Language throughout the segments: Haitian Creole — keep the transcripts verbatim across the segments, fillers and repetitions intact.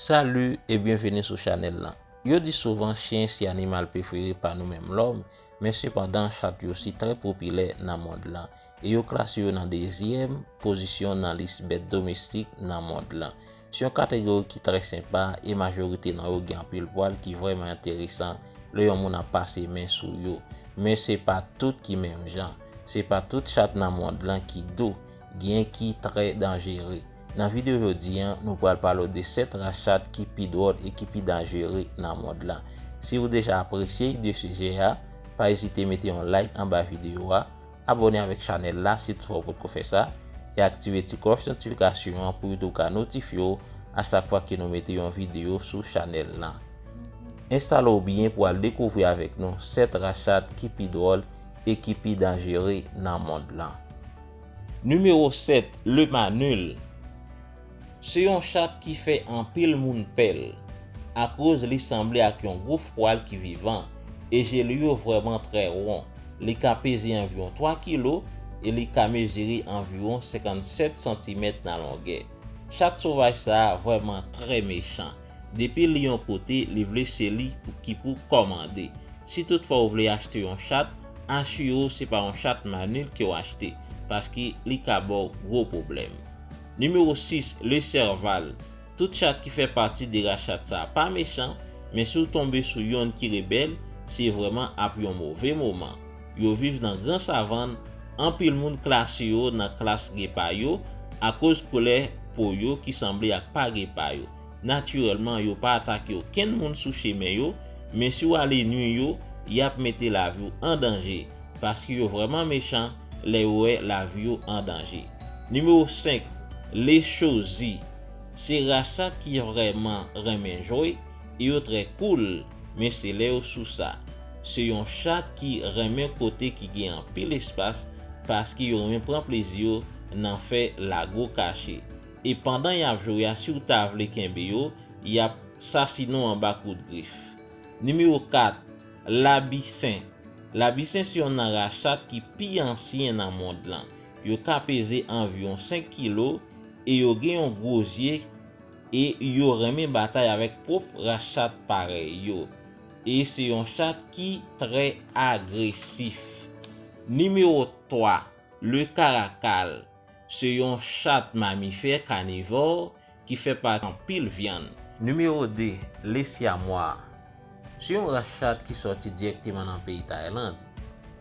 Salut e byenveni sou chanèl lan. Yo di souvan chen se animal prefere pa nou menm lòm, men sepandan chat yo si trè popilè nan mond lan, e yo klase yo nan dezyèm pozisyon nan lis bèt domestik nan mond lan. Se yon kategori ki trè senpa e majorite nan yo gen anpil pwal ki vrèman enteresan lè yon moun ap pase men sou yo. Men se pa tout ki menm jan. Se pa tout chat nan mond lan ki dou, gen ki trè danjere. Nan videyo jodi an, nou pral pale w de sèt ras chat ki pi dwòl e ki pi danjere nan mond lan. Si w deja apresye ide sijè a, pa ezite mete yon like anba videyo a, abòne avèk chanèl la si toutfwa w potko fè sa, e aktive ti klòch notifikasyon an pou YouTube ka notifye w a chak fwa ke nou mete yon videyo sou chanèl lan. Enstale w byen pou al dekouvri avèk nou sèt ras chat ki pi dwòl e ki pi danjere nan mond lan. Nimewo sèt, le manul. Se yon chat ki fè anpil moun pè l, akoz li sanble ak yon gwo pwal ki vivan, e je li yo vrèman trè won. Li ka peze anviwon twa kilo, e li ka mezire anviwon senkannsèt santimèt nan longè. Chat sovaj sa a vrèman trè mechan. Depi li yon kote, li vle se li pou, ki pou kòmande. Si toutfwa w vle achte yon chat, asire w se pa yon chat manul ke w achte, paske li ka ba w gwo pwoblèm. Nimewo sis, le serval. Tout chat ki fè pati de ras chat sa a pa mechan, men si w tonbe sou yonn ki rebèl, se vrèman ap yon move moman. Yo viv nan gran savann, anpil moun klase yo nan klas gepa yo, akoz koulè po yo ki sanble ak pa gepa yo. Natirèlman, yo pa atake okenn moun sou chemen yo, men si w ale nwi yo, y ap mete lavi w an danje, paske yo vrèman mechan lè yo wè lavi yo an danje. Nimewo senk, le chozi. Se ras chat ki vrèman renmen jwe, e yo trè cool, men se lè yo sou sa. Se yon chat ki renmen kote ki gen anpil espas, paske yo renmen pran plezi yo nan fè lago kache. E pandan y ap jwe a, si w ta vle kenbe yo, y ap sasinen w anba kout grif. Nimewo kat, labisen. Labisen se yonn nan ras chat ki pi ansyen nan mond lan. Yo ka peze anviwon senk kilo e yo gen yon gwo zye e yo renmen batay avèk pwòp ras chat parèy yo. E se yon chat ki trè agresif. Nimewo twa, le karakal. Se yon chat mamifè kanivò ki fè pati anpil vyann. Nimewo de, le syamwa. Se yon ras chat ki sòti dirèkteman nan peyi Tayland,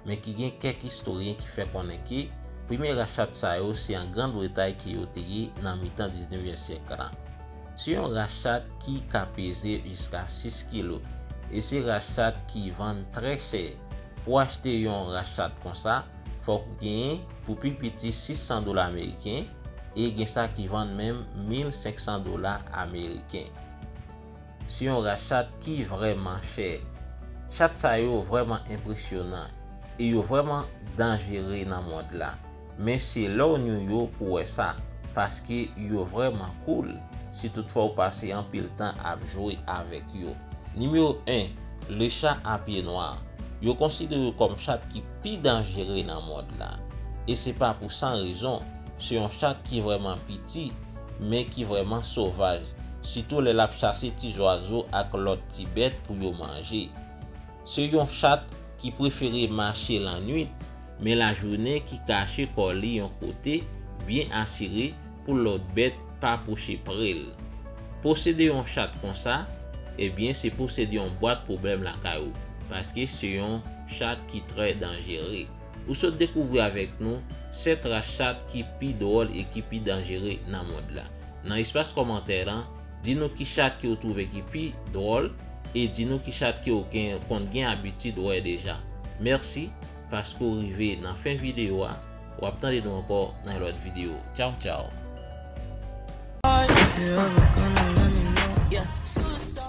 men ki gen kèk istoryen ki fè konnen ke premye ras chat sa yo se an Grann Bretay ke yo te ye nan mitan diznevyèm syèk la. Se yon ras chat ki ka peze jiska sis kilo, e se ras chat ki vann trè chè. Pou w achte yon ras chat konsa, fòk ou genyen pou pi piti sis san dola ameriken, e gen sa ki vann menm mil senk san dola ameriken. Se yon ras chat ki vrèman chè. Chat sa yo vrèman enpresyonan e yo vrèman danjere nan mond la. Men se lè w nwi yo pou w wè sa, paske yo vrèman cool si toutfwa w pase anpil tan ap jwe avèk yo. Nimewo en, le chat à pieds noirs. Yo konsidere yo kòm chat ki pi danjere nan mond la. E se pa pou san rezon, se yon chat ki vrèman piti, men ki vrèman sovaj, sitou lè l ap chase ti zwazo ak lòt ti bèt pou yo manje. Se yon chat ki prefere mache lannwit, men lajounen ki kache kò li yon kote byen asire pou lòt bèt pa pwoche pre l. Posede yon chat konsa, ebyen, se posede yon bwat pwoblèm lakay ou, paske se yon chat ki trè danjere. Ou sot dekouvri avèk nou sèt ras chat ki pi dwòl e ki pi danjere nan mond la. Nan espas kòmantè lan, di nou ki chat ke w twouve ki pi dwòl e di nou ki chat ke w gen, konn gen abitid wè deja. Mèsi paske w rive nan fen videyo a. W ap tande nou ankò nan yon lòt videyo. Tchaw, tchaw! If you ever gonna let me know. Yeah.